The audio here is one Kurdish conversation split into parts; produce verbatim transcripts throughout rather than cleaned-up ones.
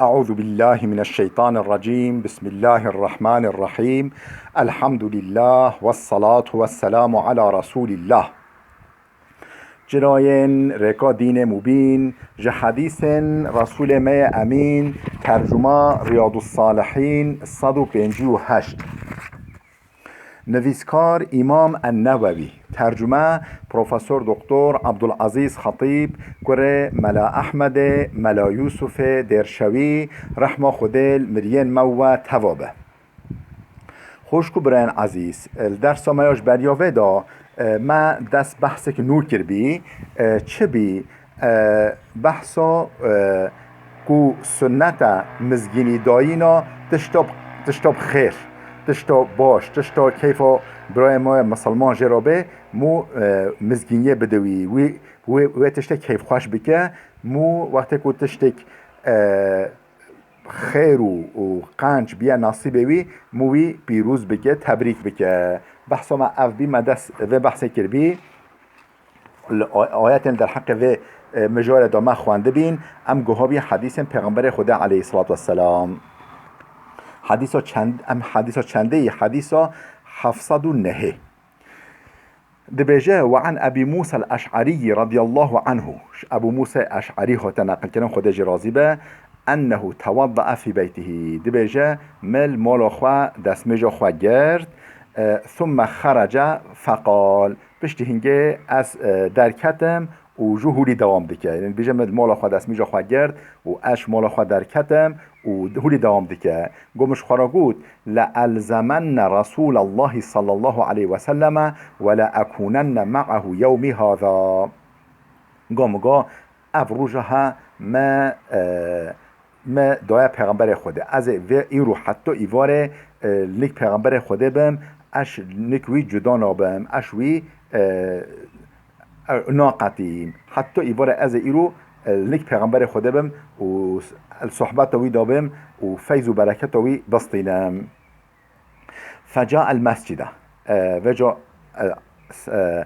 أعوذ بالله من الشيطان الرجيم. بسم الله الرحمن الرحيم. الحمد لله والصلاة والسلام على رسول الله. Cinayên rêka dînê mubîn, ji hedîsên Resûlê me yê Emîn, tercuma Riyadus Salihîn, sed û pêncî û heşt. Nivîskar Îmam En-Newewî, tercume Profesor Doktor Abdulazîz Xetîb, kurê Mela Ehmedê, Mela Yûsufê Dêrşewî, rehma Xwedê li miriyên me û we teva be. Xwişk û birayên ezîz, li dersa me ya ji beriya vê de, e, me dest behsek nû kiribî, e, çi bî, e, behsa, e, ku sunnet e mizgînî dayîna tişta, tişta bi xêr, tişta baş, tişta keyfa birayê me misilman jê re bê, mû, e, mizgîniyê bide wî, wî, wê, wê tiştê keyfxweş bike, mû wextê ku tiştek, e, xêr û, û qenc biye nasîbê wî, mû wî pîrûz bike, tebrîk bike. Behsa me ev bî, me dest vê behsê kiribî. Li a-, ayetên derheqê vê, e, mijarê de me xwendibîn, em guha bî hedîsên Pêxemberê Xwedê aleyhisselatu vesselam. Hedîsa çend, em hedîsa çendê yî? Hedîsa heft sed û nehê. Dibêje, "Ve an Ebî Mûsa el-Eş'erî radiyallahu anhu." Ji Ebû Mûsa Eş'erî hate neqilkirin, Xwedê jî razî be, "Ennehu tewadda'a fî beytihî." Dibêje, "Min li mala xwe destmêja xwe girt, e, thumme xerece feqal." Piştî hingê ez, e, derketim û jû hûlî dewam dike. Yanî dibêje, "Min li mala xwe destmêja xwe girt û ez ji mala xwe derketim." Û hûlî dewam dike. Got, "Min ji xwe re got, le elzemenne Resûlallahî sallallahu aleyhi ve selleme ve le ekûnenne me'ehu yewmî hâzâ." Got, "Min got, ev roja he me, e, me daye Pêxemberê Xwedê. Ez ê vê îro heta îvarê, e, nik Pêxemberê Xwedê bim, ez nik wî cuda nabim, ez wî, e, naqetîm. Heta îvarê ez ê îro, e, nik Pêxemberê Xwedê bim û s-, li sohbeta wî de bim û feyz û bereketa wî bistînim." Feca el mescide. E, veca, e, s-, e,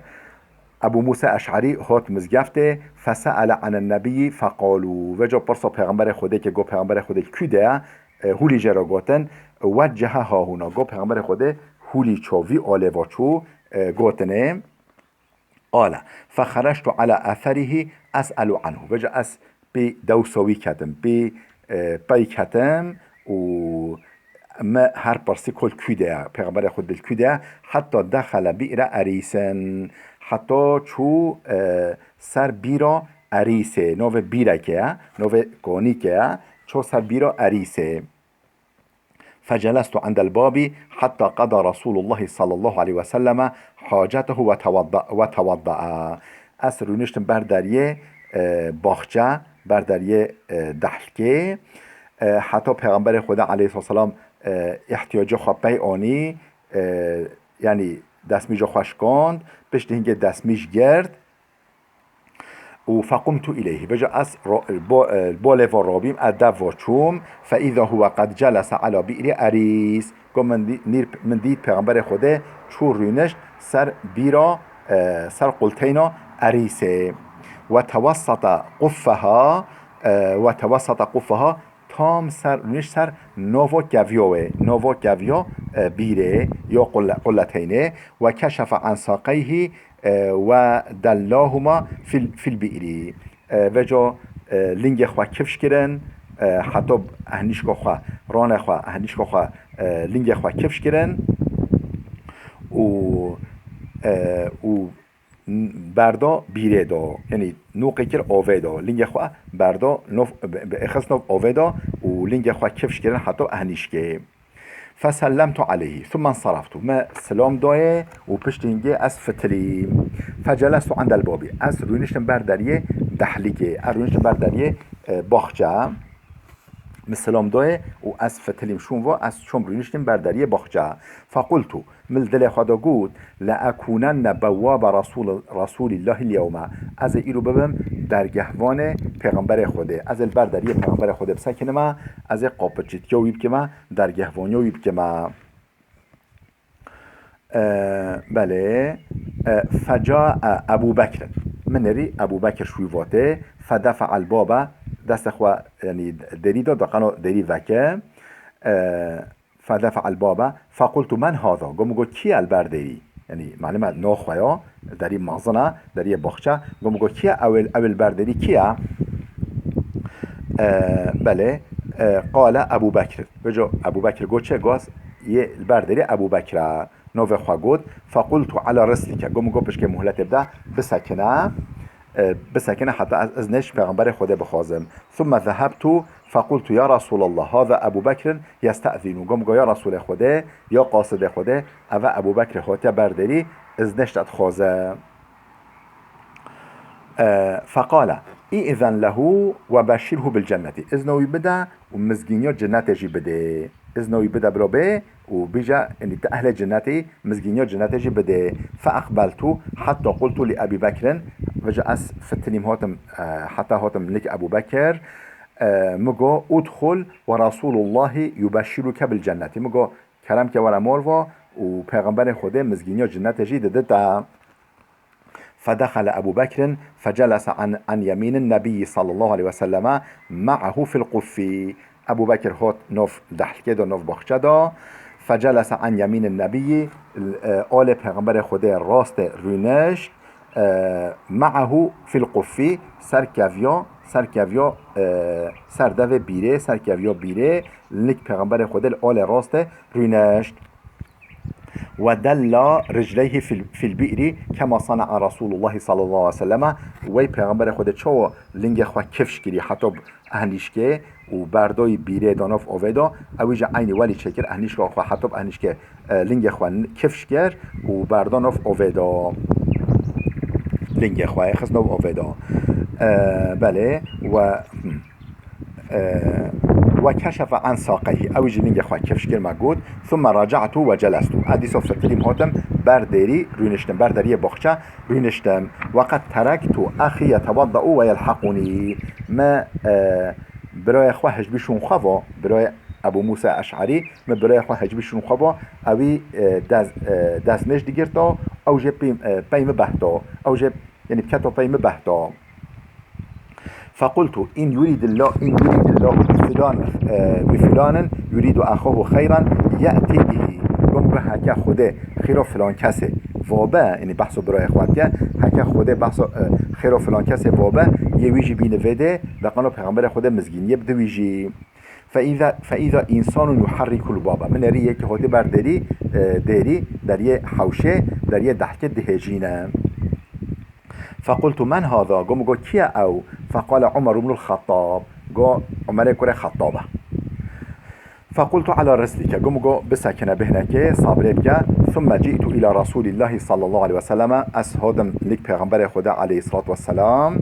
Ebû Mûsa Eş'erî hat mizgeftê, fese'ele anen nebiyî feqalû. Veca pirsa Pêxemberê Xwedê ke got Pêxemberê Xwedê li kû de ye, e, hûlî jê re gotin, weccehe hahûna. Got Pêxemberê Xwedê hûlî çû vî alê ve çû, e, gotinê. Qale, "Fexerectu ala eserihî es'elu anhu." Veca ez pê dewsa wî ketim, pê, e, pey ketim û me her pirsî ku li kû de ye, Pêxemberê Xwedê li kû de ye, heta dexele bi're Erîsin. Heta çû, e, ser bîra Erîsê, navê bîrekê ye, navê kanîkê ye, çû ser bîra Erîsê. Fecelestu indel babî hetta qeda Resûlullahî sallallahu aleyhi ve selleme hacetehu ve tewadda-, ve tewadda'a. Ez rûniştim ber deriyê, e, baxçe, ber deriyê, e, dehlkê. E, heta Pêxemberê Xwedê aleyhisselam, e, îhtiyacê xwe pey anî, e, yanî destmîja xwe şikand, piştî hingê destmîj girt. Û fequmtu ileyhî. Veca ez ro-, bo-, e, bolê va robîm, ez dev va çûm. Fe îza huwe qed celese ala bi'rî Erîs. Got min dî-, nîr-, min dît Pêxemberê Xwedê çû rûnişt ser bîra, e, ser qulteyna Erîsê. Ve tewessete quffeha, e, ve tewessete quffeha, tam ser, rûnişt ser nava keviya wê, nava keviya, e, bîrê, ya qulle-, qulleteynê, ve keşefe an saqeyhî, e, ve dellahuma fil, fil bi'rî. E, veca, e, lingê xwe kifş kirin, e, heta ehnîşka xwe, ranê xwe, ehnîşka xwe, e, lingê xwe kifş kirin û, e, û berda bîrê de, yanî nûqê kir avê de, lingê xwe berda, nov, bi, bi, xist nav avê de û lingê xwe kifş kirin heta ehnîşkê. Fesellemtu aleyhî, thumme nsaraftu. Me silam dayê û piştî hingê ez fitilîm. Fecelestu indel babî. Ez rûniştim ber deriyê dehlîkê. Ez rûniştim ber deriyê, e, baxçe. Min silam dayê û ez fitilîm şûn va, ez çûm rûniştim ber deriyê baxçe. Fequltu, min li dilê xwe de got, "Le ekûnenne bewwabe Resûl-, Resûlîllahîl yewme." Ez ê îro bibim dergehvanê Pêxemberê Xwedê. Ez ê li ber deriyê Pêxemberê Xwedê bisekinime, ez ê qapiçîtiya wî bikime, dergehvaniya wî bikime. E, belê. E, fecae Ebû Bekrin. Min nêrî Ebû Bekir şûy vatê. Fedefe'el babe. destê xwe, yanî derî da, da qeno derî veke. E, فدفع الباب، فقلت: من هذا؟ Go min go kî ye li ber derî? Yanî, malum e, no xwe ya, derî mezin e, deriyê baxçe. Go min go kî ye? Ew ê, ew ê li ber derî kî ye? E, belê. E, قال: أبو بكر. Vêca Ebû Bekir got çi? Got, yê li ber derî Ebû Bekir e. Novê xwe got. فقلت: على رسلك. Go min go pişkê muhletê bide, bisekine. E, bisekine heta ez iznê ji Pêxemberê Xwedê bixwazim. ثم ذهبت فقلت: يا رسول الله، هذا أبو بكر يستأذن. Go min go, ya Resûlê Xwedê, ya qasidê Xwedê, ev e Ebû Bekirê hatiye ber derî, iznê ji te dixwaze. E, فقال: ائذن له وبشره بالجنة. Izna wî bide û mizgîniya cenetê jî bidê. Izna wî bide bila bê û bêje, yanî tu ehlê cenetê, mizgîniya cenetê jî bidê. فأقبلت حتى قلت لأبي بكر. Vêca ez fitilîm hatim, e, heta hatim nik Ebû Bekir. E, min go: ادخل ورسول الله يبشرك بالجنة. Min go: kerem ke, were mor va û Pêxemberê Xwedê mizgîniya cenetê jî didite. فدخل أبو بكر فجلس عن، عن يمين النبي صلى الله عليه وسلم معه في القف. Ebû Bekir hat nav dehlkê de, nav baxçe de. فجلس عن يمين النبي, e, alê Pêxemberê Xwedê rastê rûnişt, e, معه في القف, ser keviya, ser keviya, e, ser devê bîrê, ser keviya bîrê, lik Pêxemberê Xwedê li alê rastê rûnişt. ودل رجليه في ال-، في البئر كما صنع رسول الله صلى الله عليه وسلم. Wey Pêxemberê Xwedê çawa lingê xwe kifş kirî heta bi ehnîşkê û berdayî bîrê da nav avê da, ew jî eynî welî çêkir, ehnîşka xwe heta bi ehnîşkê, e, lingê xwe n-, kifş kir û berda nav avê da. Lingê xwe xist nav avê da. E, belê, we, hmm. E, وكشف عن ساقيه. Ew jî lingê xwe kifş kir, me got. ثم رجعت وجلست. Ez dîsa fitilîm hatim ber derî rûniştim, ber deriyê baxçe rûniştim. وقد تركت أخي يتوضأ ويلحقني. Me, e, birayê xwe hicbî şûn xwe va, birayê Ebû Mûsa Eş'erî, me birayê xwe hicbî şûn xwe va, ewî, e, dez-, e, destnêj digirta, ew jê pey, e, pey min behta, ew jê, yanî biketa pey min behta. فقلت: إن يرد الله، إن يرد الله بفلان، e, بفلان يريد أخاه خيرا يأتي به. Go min go heke Xwedê xêra filan kesê vabe, yanî behso birayê xwe dike, heke Xwedê behso, e, xêra filan kesê vabe, yê wî jî bîne vê dê, de qeno Pêxemberê Xwedê mizgîniyê bide wî jî. فإذا، فإذا إنسان يحرك الباب. Min erî yekî hotî ber derî, e, derî, deriyê hewşê, deriyê dehkê dihêjîne. فقلت: من هذا؟ Go min go kî ye ew? فقال: عمر بن الخطاب. Go Umerê kurê Xettab e. فقلت: على رسلك. Go min go bisekine bêhnekê, sabrê bike. ثم جئت إلى رسول الله صلى الله عليه وسلم. Ez hatim lik Pêxemberê Xwedê aleyhissalatu vesselam.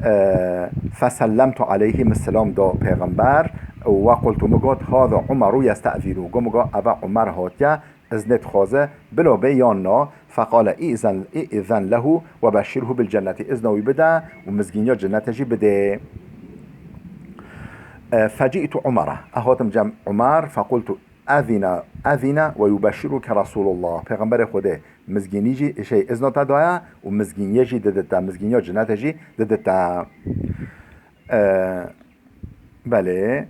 E, فسلمت عليه, min selam da Pêxember. وقلت, min got, هذا عمر يستأذن. Go min go, ev e Umer hatiye, iznê dixwaze, bila bê yan na. فقال: ائذن، ائذن له وبشره بالجنة. Izna wî bide û mizgîniya cenetê jî bidê. E, فجئت عمر. Ez hatim cem Umer, فقلت: أذن، أذن ويبشرك رسول الله. Pêxemberê Xwedê mizgînî jî, şey, izna te daye û mizgîniyê jî didite, mizgîniya cenetê jî didite. E, belê.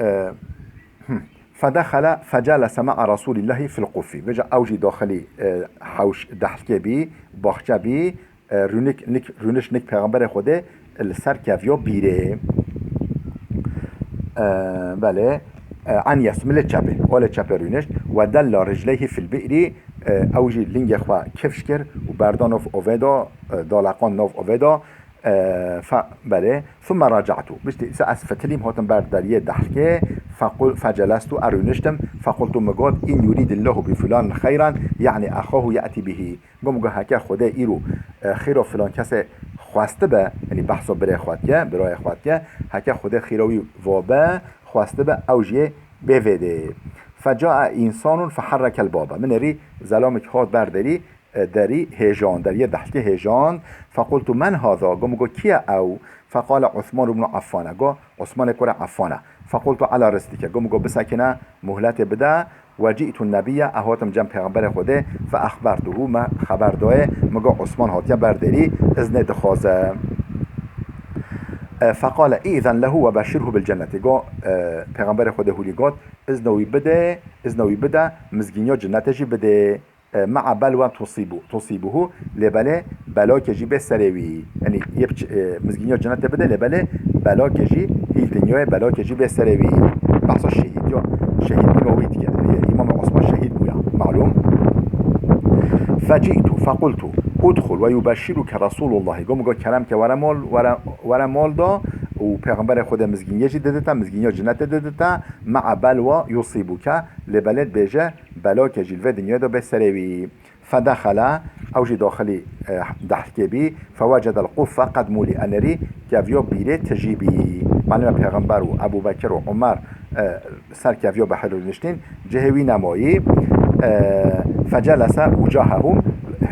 E, hmm. فدخل فجلس مع رسول الله في القف. Vêca ew jî daxilî, e, hewş, dehlikê bî, baxçe bî, e, rûnik, nik, rûniş nik Pêxemberê Xwedê li ser keviya bîrê. E, belê. E, عن يس-، min lê çepê, olê çepê rûnişt. ودل رجليه في البئر, e, ew jî lingê xwe kifş kir û berda nav ovê da, e, daleqan nav ovê da. E, fe-, belê. ثم رجعت. Piştî îsa ez fitilîm, hatim ber deriyê dehlikê. فقل-، فجلست, ez rûniştim. فقلت, min got, إن يرد الله بفلان خيرا، يعني أخاه يأتي به. Go min go heke Xwedê îro, e, xêra filan kesê xwestibe, yanî behsa birê xwe dike, birayê xwe dike, heke Xwedê xêra wî vabe, xwestibe, ew jiyê bê vê dê. فجاء إنسان فحرك الباب. Min êrî zelamek hat ber derî, e, derî hêjan, deriyê dehlikê hêjan. فقلت: من هذا؟ Go min go kî ye ew? فقال: عثمان بن عفان. Go Osmanê kurê Affan e. فقلت: على رسلك. Go min go bisekine, muhletê bide. وجئت النبي, ez hatim cem Pêxemberê Xwedê, فأخبرته, me xeber dayê, min go Osman hatiye ber derî, iznê dixwaze. E, feqale îzen lehu ve beşşirhu bil cennetî. Go, e, Pêxemberê Xwedê hûlî got, izna wî bide, izna wî bide, mizgîniya cennetê jî bide. E, ma'a belwa tusibu, tusibuhu, lê belê belakê jî bê serê wî. Yanî yê biç-, e, mizgîniya cennetê bide, lê belê belakê jî hîl dinyayê belakê jî bê serê wî. Behsa şehîdiya, şehîdbûna wî dike. E, Îmam Osman şehîd bûya, malûm. Feci'tu fequltu udxul ve yubeşşiruke Resulullahi. Go min go kerem ke were mol, were, were mol da û Pêxemberê Xwedê mizgîniyê jî didite, mizgîniya cennetê didite, ma'a belwa yusibuke, lê belê dibêje belakê jî li vê dinyayê de bê serê wî. Fedexele, ew jî daxilî, e, dehlkê bî, fewecedel quffe qed mulî, enêrî keviyo bîrê tijî bî. Malime Pêxember û Ebû Bekir û Umer, e, ser keviyo behir rûniştîn, cihê wî nemayî. E, fecelese wucahehum,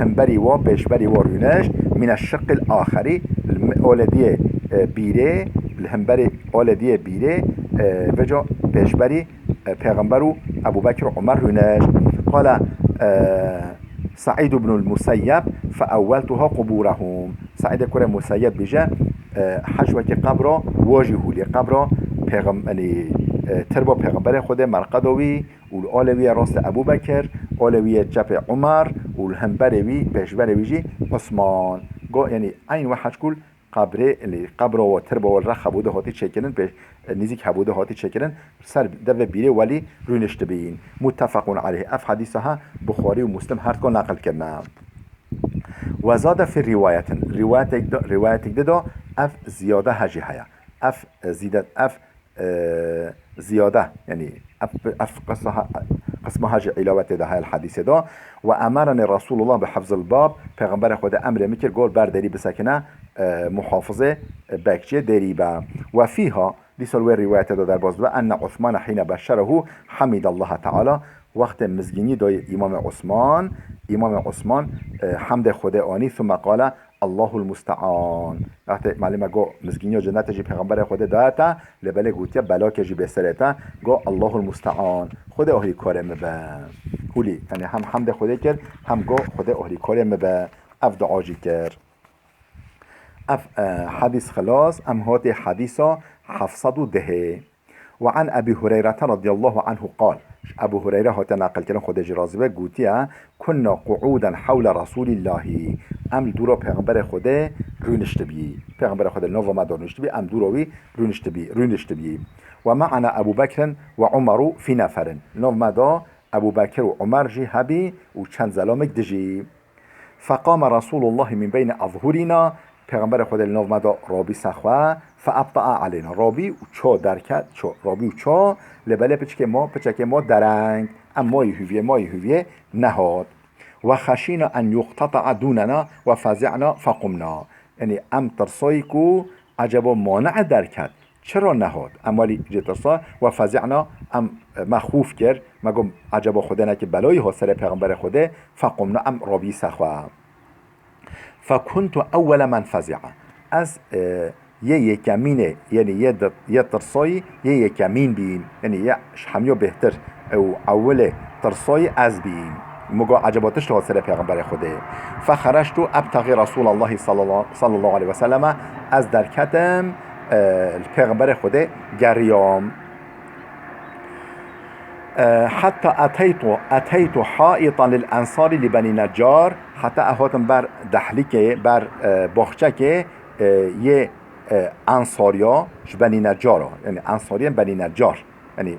himberî wa, pêşberî wa rûnişt, mîne şiqil axerî, li olê diyê, e, bîrê, li himberî olê diyê bîrê, e, vêca pêşberî, e, Pêxember û Ebû Bekir û Umer rûnişt. Qala, e, Seîd ibnul Museyyeb, "Feewweltuha quburahum." Seîdê kurê Museyyeb bîje, e, hej wekî qebra wa jî hûlî, qebra pêxem-, yanî, e, tirba Pêxemberê Xwedê, merqeda wî û li alê wî yê rastê Ebû Bekir, alê wî yê çepê Umer û li hemberê wî, pêşberê wî jî Usman. Go, yanî eyn we hej kul Qebrê, li qebra we, tirba we li rex hebû de hatî çêkirin, pê, nêzîk hebû de hatî çêkirin, ser devê bîrê welî rûniştibîn. Muttefequn aleyh. Ev hedîsa ha Buxarî û Muslim her dikan neqil kirine. Ve zade fî rîwayetin. Rîwayetek de, rîwayetek de de ev ziyade ha jî heye. Ev, e, zîdet, ev, e, ziyade, yanî ev, ev qisa ha, qisma ha jî îlawetê de heye li hedîsê de. Ve emereni Resulullah bi hifzil bab, Pêxemberê Xwedê emrê min kir, gor ber derî bisekine, e, muhafizê, e, bekçiyê derî be. Ve fîha, dîsa li wê rîwayetê de derbas dibe, enne Osmane hîne beşşerehu hemidallaha teala, wextê mizgînî dayê Îmamê Osman, Îmamê Osman, e, hemdê Xwedê anî, thumme qale, Allahul muste'an. Wextê malime go mizgîniya cennetê jî Pêxemberê Xwedê daye te, lê belê gotiye belakê jî bê serê te, go Allahul muste'an. Xwedê ohrî karê min be. Hûlî, yanî hem hemdê Xwedê kir, hem go Xwedê ohrî karê min be. Ev dua jî kir. Ev, e, hedîs xilas, em hatî hedîsa heft sed û dehê. Ve an Ebî Hureyrete radiyallahu anhu qal. Ji Ebû Hureyre hate neqilkirin, Xwedê jî razî be, gotiye, "Kunna qu'uden hewle Resûlîllahî." Em li dûra Pêxemberê Xwedê rûniştibî. Pêxemberê Xwedê li nava me de rûniştibî, em dûra wî rûniştibî, rûniştibî. "Ve me'ana Ebû Bekrin ve Umeru fî neferin." Li nav me de Ebû Bekir û Umer jî hebî û çend zelamek dijî. Feqame Resûlullahî min beyne azhurîna, Pêxemberê Xwedê li nav me de rabî ser xwe, feebta'a aleyna, rabî û ço derket, ço, rabî û ço, lê belê piçkê ma, piçekê ma dereng, em mayî hûviyê, mayî hûviyê nehat. Ve xeşîna en yuqteta'a dûnena ve fezi'na fequmna. Yanî em tirsayî ku eceba mani'e derket, çira nehat? Em welî jê tirsa, ve fezi'na, em, e, me xûf kir, me got, ecaba Xwedê neke belayî hat serê Pêxemberê Xwedê, fequmna, em rabî ser xwe. Fekuntu ewwele men fezi'a. Ez, e, yê yekemînê, yanî yê di-, yê tirsayî, yê yekemîn bîm, yanî yê ji hemiya bêhtir û ewilê tirsayî ez bîm. Min got, ecaba tişt hat serê Pêxemberê Xwedê. Fexereçtu ebtaxî Resûlallahî sallallahu, sallallahu aleyhi ve selleme, ez derketim, e, li Pêxemberê Xwedê geriyam. E, heta eteytu, eteytu haitan lil ensarî li Benî Neccar, heta ez hatim ber dehlîkê, ber, e, baxçekê, e, yê, e, ensariya ji Benî Neccara, yanî ensariyên Benî Neccar. Yanî,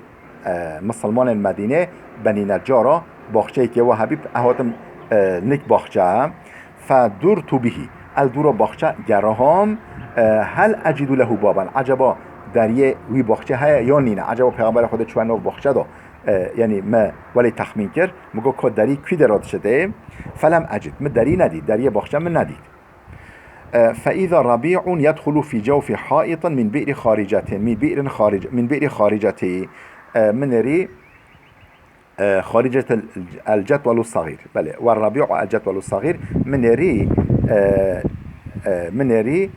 e, misilmanên Medînê, Benî Neccara, baxçeyekê we hebî, ez hatim, e, nik baxçe. Fedurtu bihî. Ez dûra baxçe geraham. E, hel ecidu lehu baben. Eceba deriyê wî baxçe heye ya nîne? Eceba Pêxemberê Xwedê çûye nav baxçe de, e, yanî me welê texmîn kir. Min got, ka derî kû de re diçitê? Felem ecid. Min derî nedît. Deriyê baxçe min nedît. E, feîza rebî'un yedxulu fî cewfî haitin min bi'ri xaricetin, min bi'rin xaric-, min bi'ri xaricetî. E, min êrî, e, xaricet el, el cetwelu sagîr. Belê, ve rebî'u el cetwelu sagîr. Min êrî, e, e, min êrî,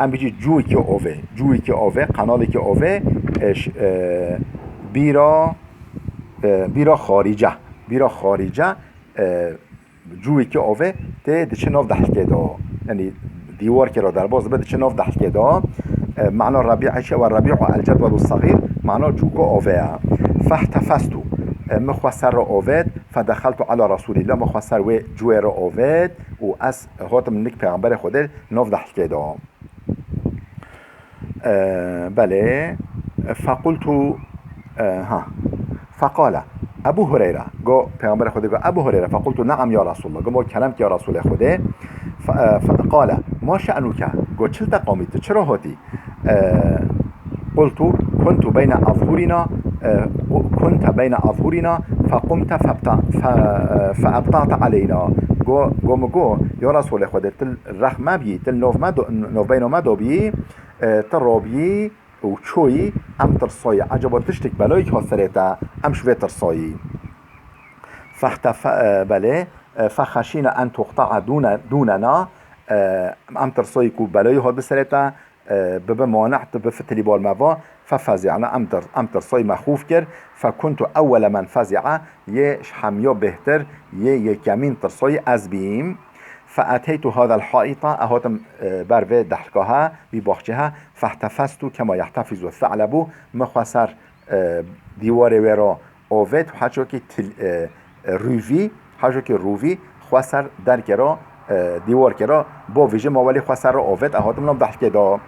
em bêjî cûyekî ovê, cûyekî ovê, qenalekî ovê, e, ş-, e, bîra, e, bîra xarice, bîra xarice, e, cûyekî avê tê diçe nav dehlkê de. Yanî dîwarkê re derbas dibe, diçe nav dehlkê de. E, mana Rebî'ê çi? Ew Rebî'u el-cedwelu s-segîr, mana çûka avê ye. Fehtefestu, e, min xwe ser re avêt, fedexeltu ala Resûlîllah, min xwe ser wê cûyê re avêt û ez hatim nik Pêxemberê Xwedê nav dehlkê de. E, belê, fequltu, e, ha. Feqale, Ebu Hureyre, go, Pêxemberê Xwedê go, Ebu Hureyre, fequltu, "Ne'am ya Resulallah." Go, "Kerem ki ya Resulê Xwedê." Fe-, e, feqale, "Ma şe'nuke?" Go, "Çil te qamî, tu çira hatî?" E, qultu, "Kuntu beyne azhurina, e, kunte beyne azhurina, fequmte febta-, fe-, e, feebta'te aleyna." Go, go min go, "Ya Resulê Xwedê, tu rex me bîyî, tu nov me do-, novbeyna me do bîyî, e, tu rabîyî û çoyî, em tirsayî. Ecaba tiştek belayek hat serê te, em ji vê tirsayî." Fehte fe-, e, belê, e, fexeşîne en tuqta'a dûne-, dûnena, e, em tirsayî ku belayî hat bi serê te, e, bibe mane, tu bifitilî bal me va, fefezi'na, em tir-, em tirsayî, me xûf kir, fekuntu ewwele men fezi'a, yê ji hemiya bêhtir, yê yekemîn tirsayî ez bîm. Feeteytu hadel haîta, ez hatim, e, ber vê dehlka he, vî baxçê he, fehtefestu kema yehtefizu se'lebu, min xwe ser, e, dîwarê wê re avêt û heçokî til-, e, e, rûvî, heçokî rûvî xwe ser derkê re, e, dîwarkê re bavêje, ma welî xwe ser re avêt, ez hatim nav dehlkê de.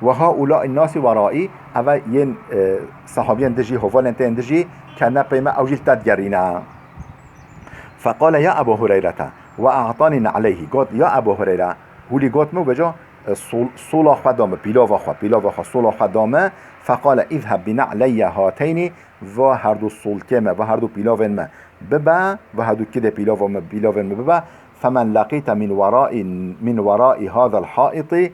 Ve haulâ'in nasi werâ'î, eve yên, e, sehabiyên dijî, hovalên tên dijî, ketine pey me, ew jî li te digerîne. Feqale ya Eba Hureyrete ve a'tanî ne'leyhî. Got, "Ya Eba Hureyre, hûlî got min, veca, e, sol-, sola xwe da min, pîlava xwe, pîlava xwe, sola xwe da min." Feqale, "Îzheb bi ne'leyye hateynî, va herdu solkê me, va herdu pîlavên me bibe, va herdu kidê pîlava me, pîlavên me bibe. Femen leqîte min weraî, min weraî hadel haîtî."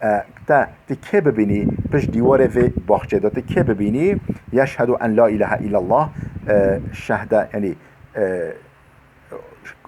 E, te, ti kê bibînî, pişt dîwarê vê baxçê de, ti kê bibînî, yeşhedu en la ilahe illallah, e, şehde, yanî, e,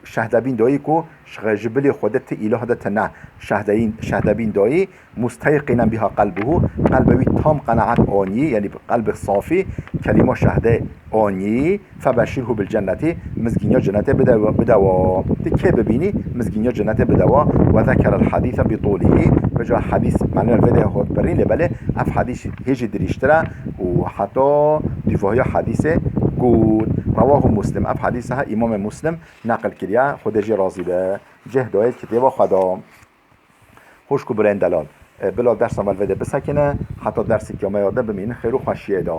şehdebîn dayî ku ji, ji bilî Xwedê ti îlah de tine, şehdeyîn, şehdebîn dayî, musteyqînen biha qelbuhu, qelbê wî tam qenaet anî, yanî qelbê safî, kelîma şehdê anî, febeşirhu bil cennetî, mizgîniya cennetê bide, bide wa. Ti kê bibînî, mizgîniya cennetê bide wa. Ve zekerel hadîse bi tûlihî, veca hadîs, mane vê de hot birîn lê belê, ev hadîs hê jî dirîştir e û heta dîvahiya hadîsê got. Rewahu Muslim, ev hadîse he Îmamê Muslim neqil kiriye, Xwedê jê razî be. Cih dayê kitêba xwe de. Xwişk û birên delal, e, bila dersa me li vê de bisekine, heta dersê kiyameya de bimînin xêr û xweşiyê de.